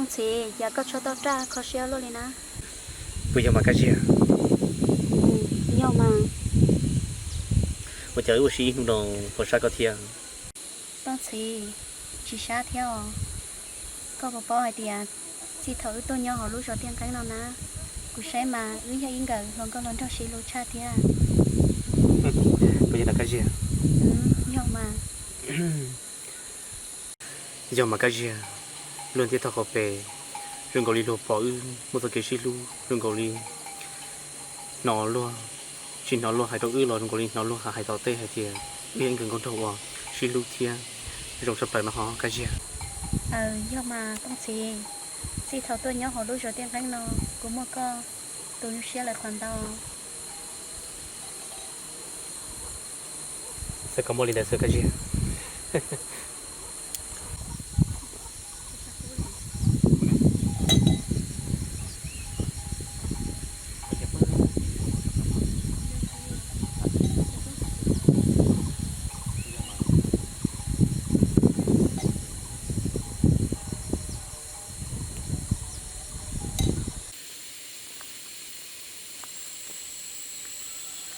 Tooj Txhiv, cas koj tshob toj raj kho siab luaj li na? Puas yog mas Kab Ziag? Yog mas. Ua cas wb ua si ib hnub no puas sab koj thiab? Tooj Txhiv, tsis sab thiab os. Koj puas paub hais tias txij thaum wb tuaj nyob hauv lub zos Tiaj Nqeeb no na, kuv saib mas wb yog ib nkawm hluas nkauj hluas nraug sib hlub tshaj thiab. Puas yog na Kab Ziag? Yog mas. Yog mas Kab Ziag, luag ntiaj teb hauv pes zoo nkaus li luag pom wb muaj txoj kev sib hlub, zoo nkaus li hnov luag, tsis hnov luag hais rau wb los zoo nkaus li hnov luag hais tom tej hais tias wb yog ib nkawm nkauj nraug uas sib hlub thiab zoo tshaj plaws no ho Kab Ziag. Aws, yog mas Tooj Txhiv, txij thaum tuaj nyob hauv lub zos Tiaj Nqeeb no, kuv muaj koj tu siab lawm qhov ntau. Xav kom muaj li ntawd xwb Kab Ziag.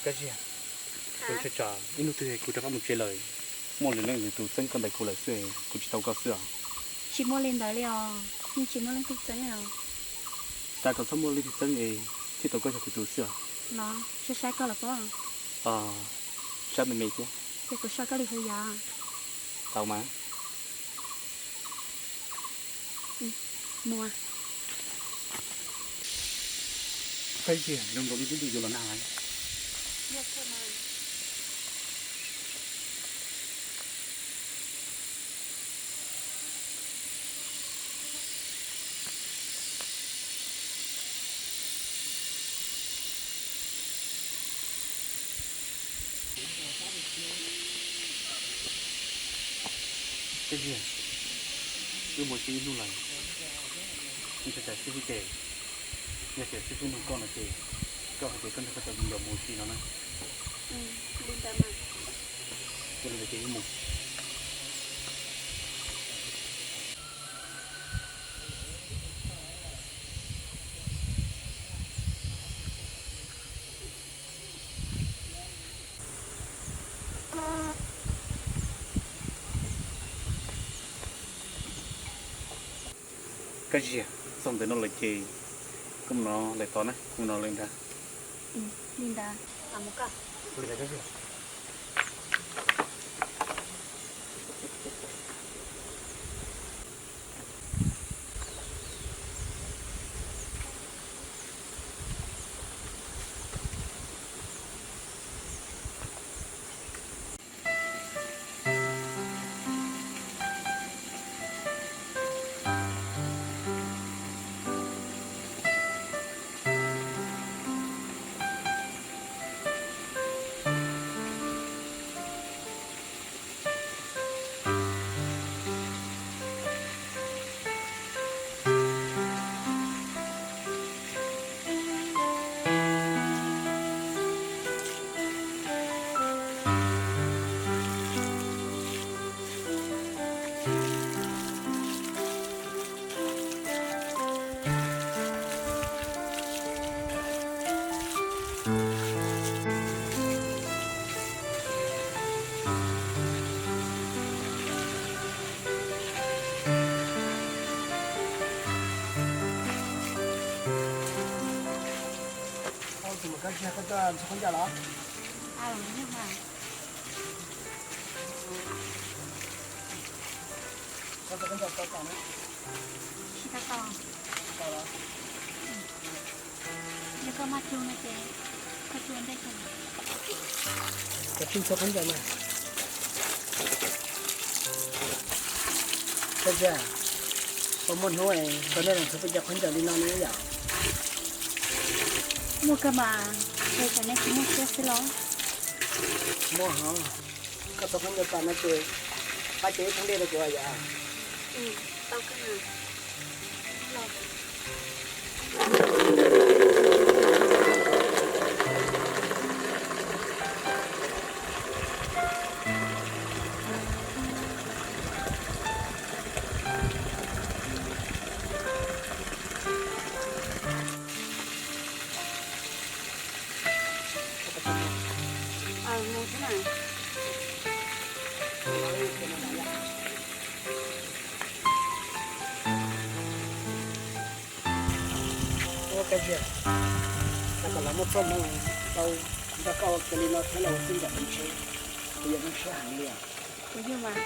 Kab Ziag, kuv ntshai tsam ib hnub twg kuv rov qab mus tsev lawm, muaj lwm leej lwm tus txeeb koj ntawm kuv lawm xwb, kuv tsis tau koj xwb os. Tsis muaj li ntawd li os, yeej tsis muaj leej twg txeeb os. Xav kom txhob muaj leej twg txeeb es thiaj tau koj yog kuv tus xwb os. Los, saib saib koj los pob. Saib me me thiab. Ces kuv saib koj li hu yog. Tau mas. Mus. Kab Ziag, zoo nkaus li twb nti yuav los nag lawm. Kab Ziag, wb mus tsis ib hnub lawm, ntshai tsam xib fwb ces, yog tias xib fwb nug koj no ces koj hais tias koj nrog koj cov viv ncaus mus tsis no na. Ua li ntawd ces wb mus. Kab Ziag, txog ntawm no lawm ces koj mus no lawm tod na, kuv mus no lawm ntag. Li ntawd, mus koj. Yog koj maj cug no ces koj cug ntej. Koj tsis txhob khaub ncaws mas. Koj tias, koj muaj hnub koj nej los txhob peb cov khaub ncaws li no ne yom. Muaj kawg mas, es tsam nej tsis muaj siab xwb los. Muaj hov, koj txhob khaub ncaws tas no ces pab cev ib thoob dej rau kuv yom. Tau kawg. Kab Ziag, xav kom lawv muaj txoj hmoo tau nrog koj ua ke li no thiab los ua txij nkawm mus ntshe kuv yuav zoo siab heev li os. Kuv yog mas.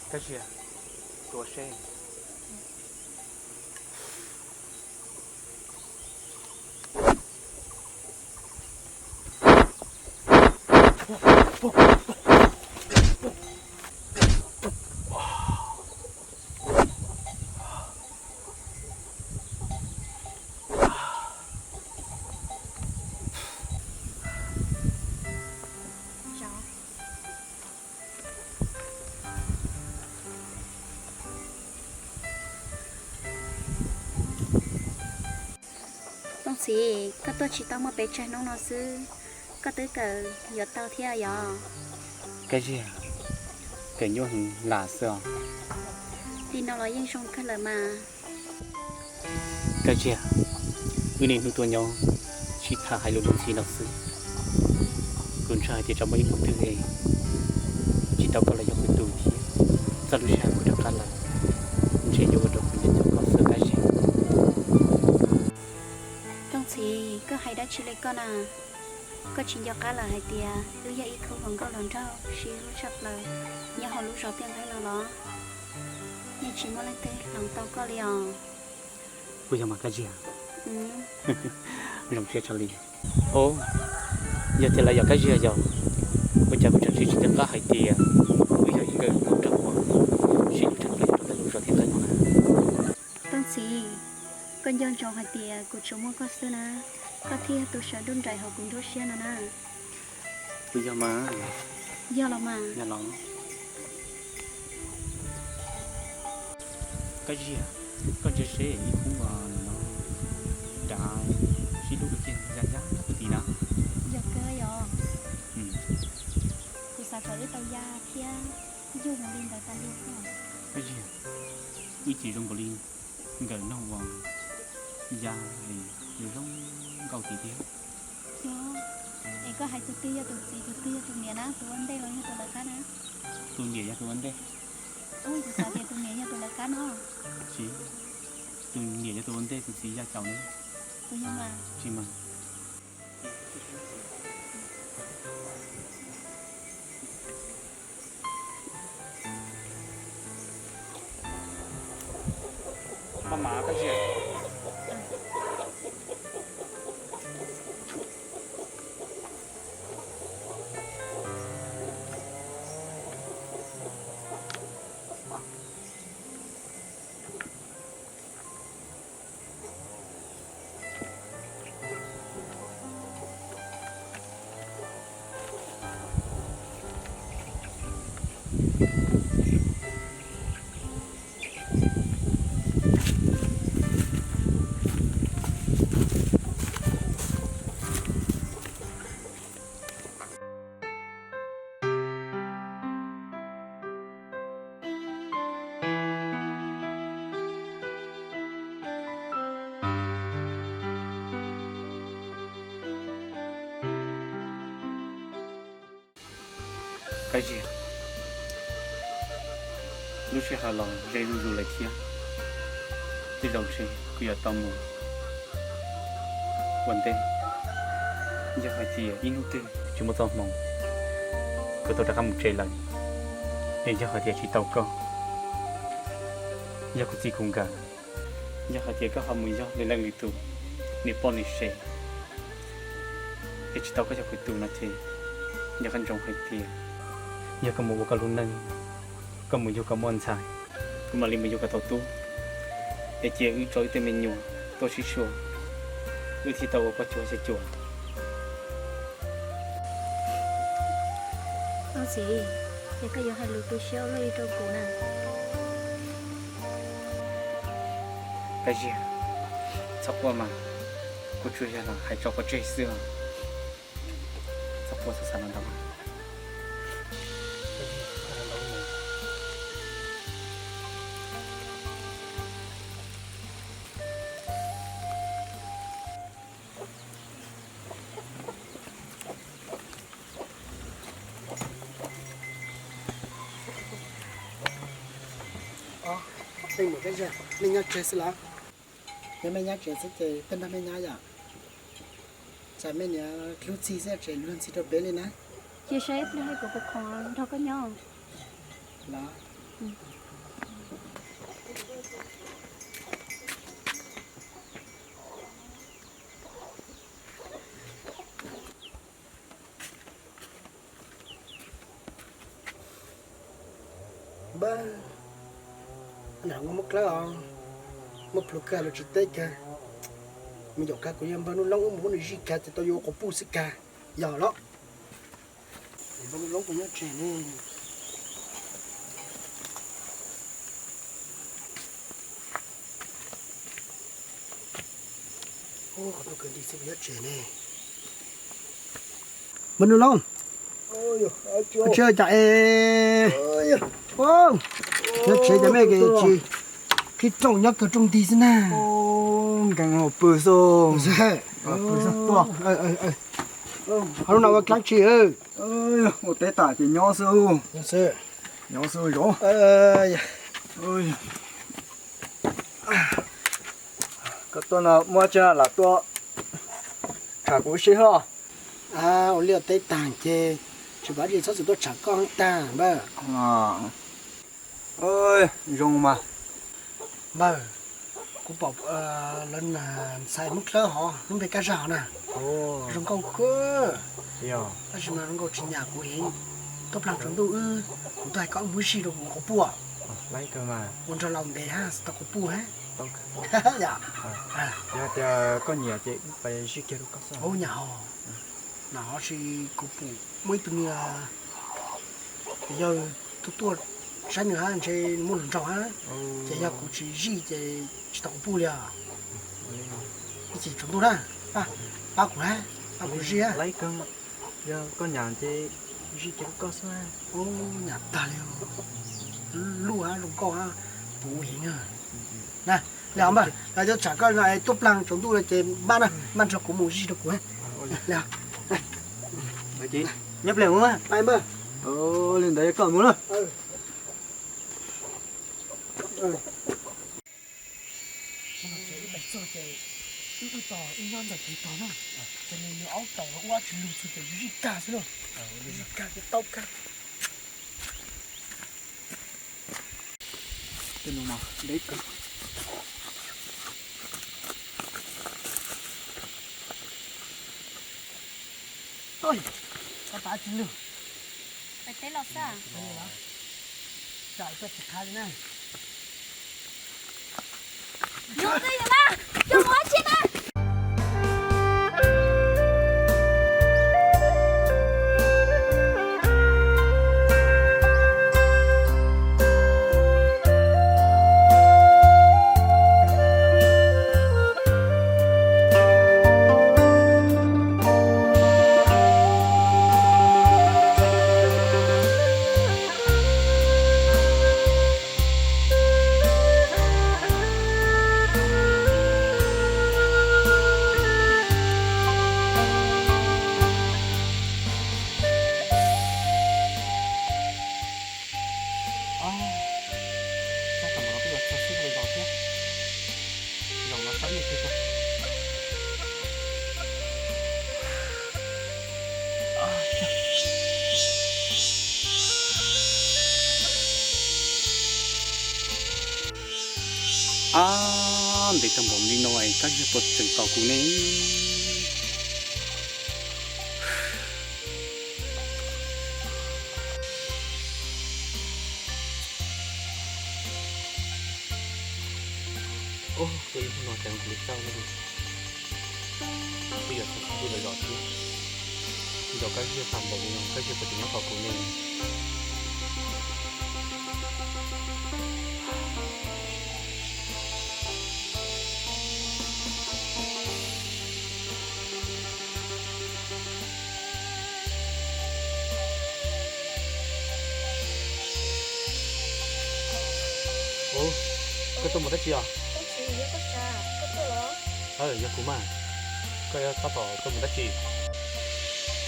Kab Ziag, tuav seb. Tooj Txiv, koj tuaj tsis tau muaj pes tsawg hnub no xwb, koj twb kawm yuav tau thiab yom? Kab Ziag, kawm nyuaj heev lam xwb os. Li no los yeej zoo kawg lawm mas. Kab Ziag, wb niaj hnub tuaj nyob sib tham hais lus luag ntxhi no xwb. Kuv ntshai hais tias tsam muaj ib hnub twg es tsis tau koj los yog kuv tus thiab, txog lub sij hawm kuv rov qab los, ntshe yuav ua rau kuv nco nco koj xwb Kab Ziag. Tooj Txiv, koj hais dab tsi li koj na? Koj tsis nco qab lawm hais tias wb yog ib khub hluas nkauj hluas nraug sib hlub tshaj plaws nyob hauv lub zos Tiaj Nqeeb no los? Yeej tsis muaj leej twg hloov tau koj li os. Puas yog mas Kab Ziag? Zoo siab tshaj li. Os, yog tias lawv yog Kab Ziag yog, ua cas kuv tseem siab tsis nco qab hais tias wb yog ib nkawm hluas nraug uas sib hlub tshaj plaws rau ntawm lub zos Tiaj Nqeeb no na? Tooj Txiv, koj nco ntsoov hais tias kuv tsuas muaj koj xwb na, koj thiaj yog tus sawv nruj nraim hauv kuv nruab siab no na. Puas yog mas? Yog los mas. Yog los. Kab Ziag, koj ntsia seb ib khub no dav sib hlub kawg kiag ya ya puag tim na. Yog kawg yog. Kuv xav kom wb tau ya thiab yug mus li ntawd tas li xwb. Kab Ziag, wb ces zoo nkaus li nkawm noog uas ya es yuav zoo nkauj tim thiab. Yog, es koj hais tus twg yog tus txiv tus twg yog tus niam na, tus ua ntej los yog tus lawv qab na? Tus niam yog tus ua ntej. Ub, kuv xav tias tus niam yog tus lawv qab no. Tsis, tus niam yog tus ua ntej, tus txiv ya caum na. Puas yog mas? Tsis mas. Maj mam Kab Ziag. Kab Ziag, lub sij hawm los ze zuj zus lawm thiab, tej zaum ntshe kuv yuav tau mus ua ntej. Yog hais tias ib hnub twg tsis muaj txoj hmoo, kuv tau rov qab mus tsev lawm, es yog hais tias tsis tau koj, yog kuv txiv kuv nkawm, yog hais tias koj ho mus yog lwm leej lwm tus, nws poj nws sev, Yog tsis tau koj cov kwv tij no ces, yog koj ntsoov hais tias yog koj mus ua koj lub neej, koj mus yug koj muaj ntxhais, kuv mam li mus yug koj tau tub, es cia wb tso wb tej me nyuam tuaj sib sua, wb thiaj tau ua poj cuag yawg cuas. Txiv, ces koj yuav hais lus tu siab ua luaj li rau kuv na. Paj Ziag, txhob quaj mas, kuv tsuas yog hais tso quav tseg xwb os. Txhob quaj, txhob xav ntau. Nej nyob tsev xwb los? Yog mej nyob tsev xwb ces peb nrog mej nyob yom. Tsam mej niam hlub txi xwb tseem luag ntxhi rau peb li na. Cia saib ib pliag kuv puas khoom nrog koj nyob. Los. Npawg, nram no muaj dlawb os, muaj plhu kawg los tsis teb kag. Me nyuam kag kuv yog npawg Nuj Loob, wb mus muab nws zij kag ces tau yuav ua quas puj xwb kag. Yog los, npawg Nuj Loob puas nyob tsev ne? Qhov tuaj kawg nti xwb puas nyob tsev ne? Npawg Nuj Loob, tsis cas es. Nyob tsev cas mej tsis qhib rooj, nyob kawg rooj nti xwb na. Nkees pw xwb. Pw xwb tuaj. Ho lub no ua dlaab tsi? Ua teb tas ces nyob xwb. Nyob xwb zov. Koj tuaj no muaj tsi lam tuaj tsham kuv seb hlo. Ua liaj teb tag ces tsis paub tsis txhob txwm tuaj tsham koj tag npawg. Zoo mas. Npawg, kuv pom lawv ntxhais Hmoob Dlawb hov lub npe Kab Zaj hov na, zoo nkauj kawg. Tab sis mas zoo nkauj tsis nyam kuv heev. Tuaj plaag tsaus ntuj wb, kuv tuaj hais koj wb mus zij rau kuv quas puj. Ua nrog laus ntev hab tau quas puj hab. Yog tias koj nyiam ces wb pais zij kiag rau koj xwb. Nyam hov, na hov tsis kuv pum muaj ib tug niag yawg tuaj tuaj saib nws hab ntshe muaj lus nraug hab, ces yog kuv tsis zij ces tsis tau quas puj li os. Ib chim tsaus ntuj na, pab kuv na, pab kuv zij. Yog koj nyam ces zij kiag rau koj xwb. Nyam tag li, luj hab zoo nkauj hab puv heev na. Na, li os npawg, lawv tuaj tsham koj no es tuaj plaag tsaus ntuj no ces npaj na, npaj nrog kuv mus zij rau kuv. Nyob pliag mus. Li ntawd koj mus na. Wb pais txog ces wb wb tos, wb nyob ntawm kev tos na, ces nws nws aub taus los ua dab tsi lug txug ces zij kag xwb na. Zij kag ces tau kag. Tej no mas deb kawg. Oj, tau tas tsis lug. Pais teb los xwb. Tsam koj tsis qha li na. Yog na, yog na, yog mus dab tsi na. Sab tom no twb yuav txog xwb, los zos thiab. Zaum no sawv ib pliag tso. Ab, ntev tag npaum li no es Kab Ziag puas tseem tos kuv ne? Kuv twb los zov thiab, nrog Kab Ziag tham npaum li no, Kab Ziag puas tsis nyob tos kuv ne? Ub, koj tuaj mus dab tsi os? Yog kuv mas, koj yuav tab tom tuaj mus dab tsi?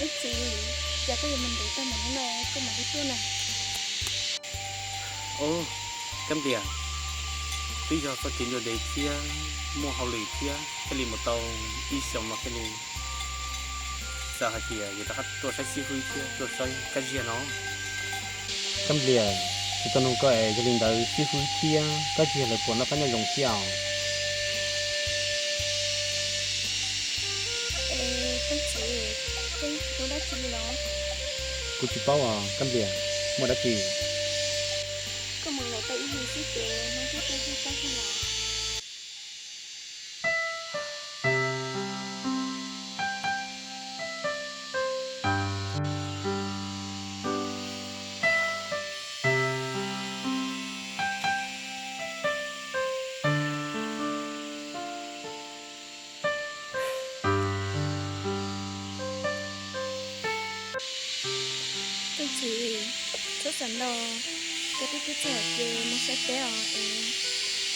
Ub txiv, cas koj yuav mus ntev tag mus li no koj mam li tuaj na? Ub, Kab Nplias, twb yog txoj kev ncua dev thiab muaj hauj lwm thiab thiaj li mus tau ib xyoos no thiaj li xav hais tias yuav rov qab tuaj saib xib fwb thiab tuaj saib Kab Ziag no. Kab Nplias, kuv tau nug koj es yog li ntawd xib fwb thiab Kab Ziag lawv puas noj qab nyob zoo thiab os? Kuv tsis paub os Kab Nplias, muaj dab tsi? Koj mus los tau ib hlis xwb ces hnub twb tsaus ntuj tag lawm. Koj txiv, txhob xav ntau, koj twb tuaj txog ces mus saib peb os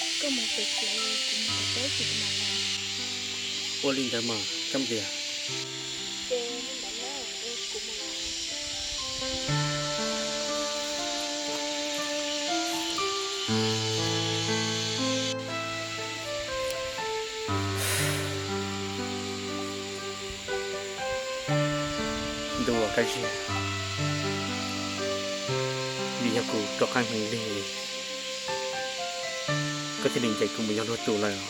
es koj mus pem tsev, kuv mus tom teb ces kuv mam los. Ua li ntawd mas Kab Nplias. Ces li ntawd na, kuv mus los. Ntuj Kab Ziag, vim yog kuv rov qab hneev lig, koj thiaj li ncaim kuv mus yog luag tus lawm.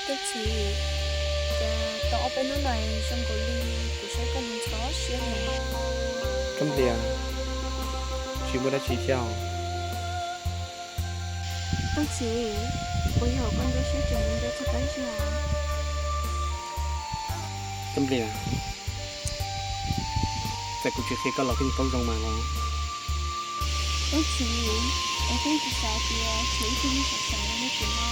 Koj txiv, cas tau ob peb hnub no zoo nkaus li kuv saib koj ntxhov siab li. Kab Nplias, tsis muaj dab tsi thiab os. Koj txiv, puas yog koj nco siab tseem nco txog Kab Ziag? Kab Nplias, txawm kuv tsis qhia koj los koj yeej paub zoo mas los. Koj txiv, es koj tsis xav tias tshuav ib tug neeg xav xav li kuv no,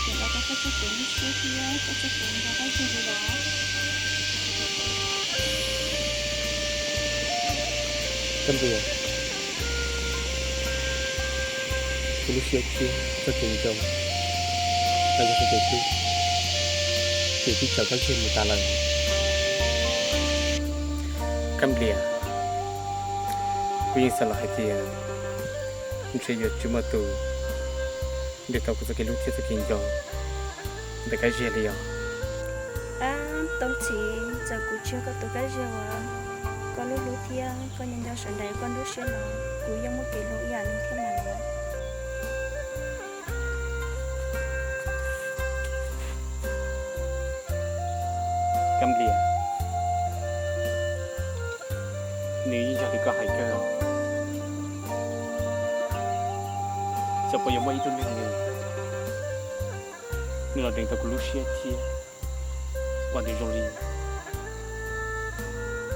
ces los tau koj txoj kev nyuaj siab thiab koj txoj kev nco Kab Ziag li los? Kab Nplias, kuv lub siab thiab txoj kev nco los yog txoj kev hlub, ces twb tso Kab Ziag mus tas lawm. Kab Nplias, kuv yeej xav los hais tias ntshe yuav tsis muaj tus nrhiav tau kuv txoj kev hlub thiab txoj kev nco ntawm Kab Ziag li os. Ab, Tooj Txhiv, txawm kuv tsis yog koj tus Kab Ziag uas koj hlub hlub thiab koj nco nco sawv daws koj nruab siab los kuv yeej muaj kev hlub ib yam li thiab mas. Kab Nplias, nws yeej yog li koj hais kawg. Xyov puas yuav muaj ib tug neeg nws los deev tau kuv lub siab thiab ua nws zoo li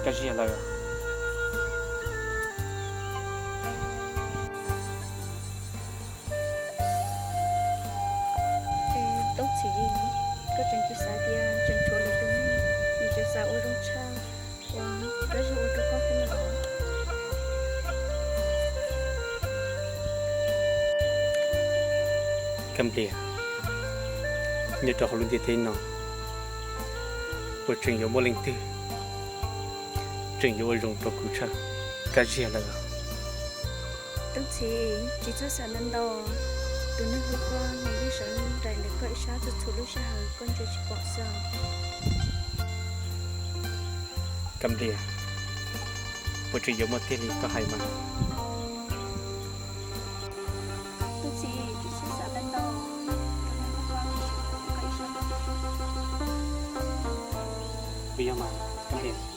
Kab Ziag lawm. Tooj Txhiv, koj tseem tsis xav tias tseem tshuav lwm tus neeg nws tseem xav ua zoo tshaj uas Kab Ziag ua rau koj thiab los? Kab Nplias, nyob rau hauv lub ntiaj teb no, puas tseem yuav muaj leej twg tseem yuav ua zoo rau kuv tshaj Kab Ziag lawm? Tub txib, tsis txhob xav ntau ntau. Tus neeg hlub koj nws yeej sawv nraim ntawm koj ib sab txhua txhua lub sij hawm koj ntsia tsis pom xwb. Kab Nplias, puas tseem yuav muaj tiag li koj hais mas? Tub txib, tsis txhob xav ntau ntau. Tus neeg hlub koj nws sawv nraim ntawm koj ib sab txhua txhua lub sij hawm. Puas yog mas, Kab Nplias?